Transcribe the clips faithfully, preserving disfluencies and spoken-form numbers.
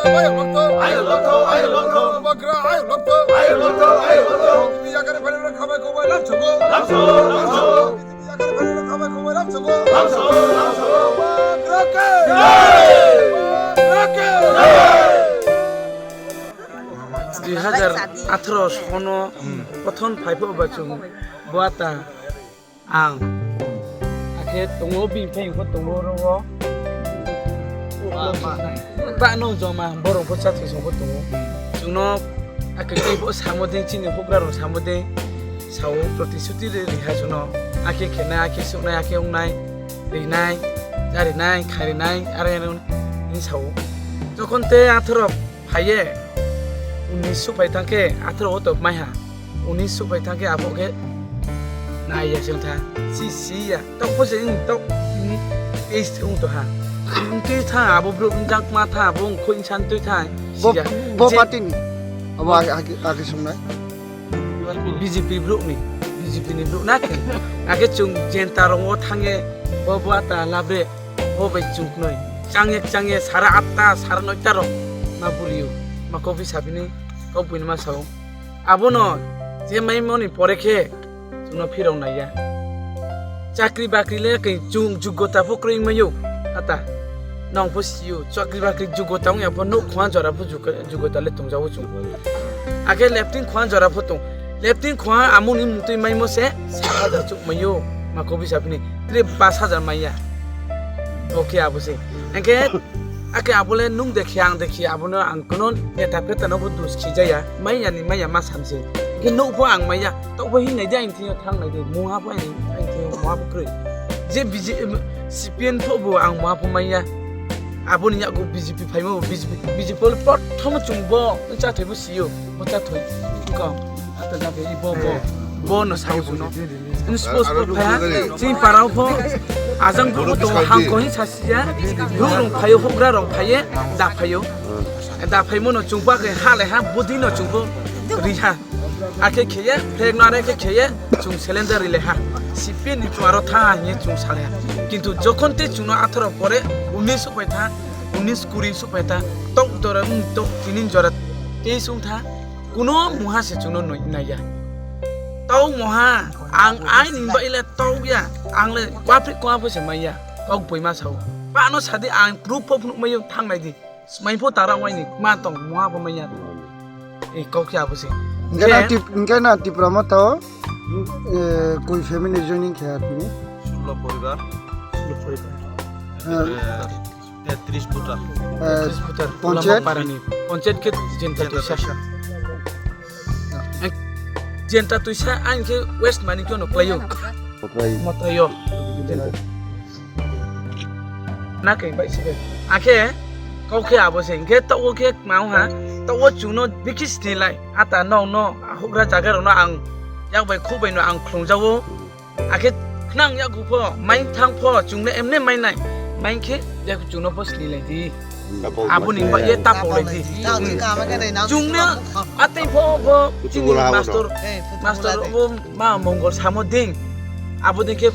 Ayok lokto, ayok lokto, ayok lokto. Bagra, ayok lokto, ayok lokto, ayok lokto. Yakar phairok khamai khumai lamsogo, lamsogo, lamsogo. Yakar phairok khamai khumai lamsogo, lamsogo, lamsogo. Bagra ke jai! Bagra ke jai! Dui hazar atharo sono prothom phaiphai ba chwng bo ata ang. Akhe tongo bini phai kho tongo oro o. Bakno joma borok bo chathwi songbo tongo. Chwngno akhe tei bo samo de chini bugra rok samo de sao protishuti ri ri ha chwngno. Akhe khenai, akhe suknai, akhe wngnai, rinai, charinai, kharinai, are are ni sao. Jokhon te atharo phaiye, unis suk phai thangkhe atharo o to maiha. Unis suk phai thangkhe abo khe naiya se wngtha. Si siya. Tok bo se wng tok ni taste wng to ha. Wng twi tha abo bro wng jak ma tha abo wng khoi insan twi tha. Bo, siya. Bo Je- party ni. Abo age, age, age songnai. B J P bro ni. B J P ni bro na khe. Age chwng jenta rong o thange bo bo ata labre. Bo bai chwng knoi. Changye changye sara atta, sara noita rok ma burio. Ma kopi sapini, kok buini ma sao. Abono je mai moni pore khe chwngno phirok naiya. Chakri bakri le khe chwng jugota pho kwrwi wngmaio. Ata nong pho sio chakri bakri jugota wngya pho nuk khwa jora pho jugo- jugota le tongjago chwng. Akhe lepting khwa jora pho tong. Lepting khwa amoni mutwi maimo se sat hajar chuk maio. Ma kopi sapini tre pas hajar maiya. Oke abo se. Engke ake abo le nung dekhe ang dekhe abono ang kono neta peta no bo dus khijaya. Maiya ni maiya ma samse. Ke nuk pho ang maiya. Tok bo hin nai de ang thio thang nai de. Muha pho ang ang thio muha pho kroi. Je B J P, C P M pho bo ang muha pho maiya. Aboni yago B J P phaimo B J P, B J P le prothom chwng bo chathai bo sio. Bo chathai. Ko. Ata jaga i bo bo. Bo no sao chwngno. Ini sports pho phaya, chini parao pho, ajang pho tongo, ham kohi sasiya, rung rung phayo, hugra rok phaye, da phayo. Da phaimo no chungpa khe ha le ha, budi no chungpo riha. Akhe kheye, phek no are khe kheye, chung cylinder rile ha. Sipi ni chuaro tha ha hiye chung sale ha. Kintu jokhon te chungno atharo pore, unis suk pai tha, unis kuri suk pai tha, tok dora, um, tok tinin jora, tei sung tha, kuno muha se chungno noi naiya. Tau muha, ang ai ni ba ile Tau ya, ang le kwapri kwapri se maya, kok boi ma sao. Ba no sadi ang proof pho phunuk mayo thang nai di. Smai pho tara wai ni ma tong muha pho maya. E kok ya bo se. Hingke na Tip-, hingke na Tipra Motha o, eh, koi family joining khe ar tini? Sullo poribar. Sullo poribar. Eh, eh, tris voter. Eh, tris voter. Panchayat? Lama parani. Panchayat khe Jenta Tuisa. Jenta Tuisa. Jenta Tuisa ang khe West Manikyo no klaio. Mothai. Mothai yo. Na khe bai se. Akhe kok khe abo se. Hingke to o khe mau ha. To o chungno bikis ni lai. Ata no no. Hugra jaga rok no ang yak bai khuk bai no ang khlung jago. Akhe khnang yago pho, mai thang pho, chwngno emne mai nai. Mai khe yago chwngno pho sini lai di. Tapok aboni mai ba ye tapok lai di. Tapok lai di. Chwngno atei pho pho chini master, master bo ma mongol samo ding. Abo ding khe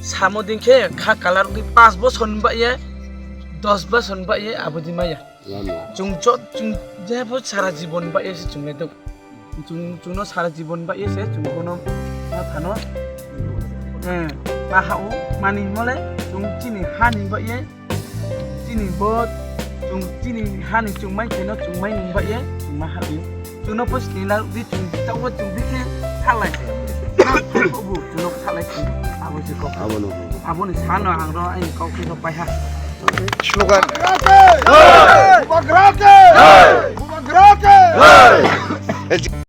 samo ding khe kha kalar di pas bosor ni ba ye, dos bosor ni ba ye abo di maya. Chwng chot, chwng jebo sara jibon ba ye se chwng le dok. Chwng, chwngno sara jibon ba ye se chwng bono ma thano. Eh, ma ha o mani mole chwng chini hani ba ye. Chini bo chwng chini hani chwng mai kheno chwng mai nung ba ye chwng ma ha o. Chwngno pho sini la di chwng ta o chwng di khe halai. Na pho bu chwngno halai chwng abo se kok. Abo no. Abo ni sano ang ro ai kok khe pai ha. Slogan. Bubagra ke! Hey! Bubagra ke! Hey! Bubagra ke! Hey!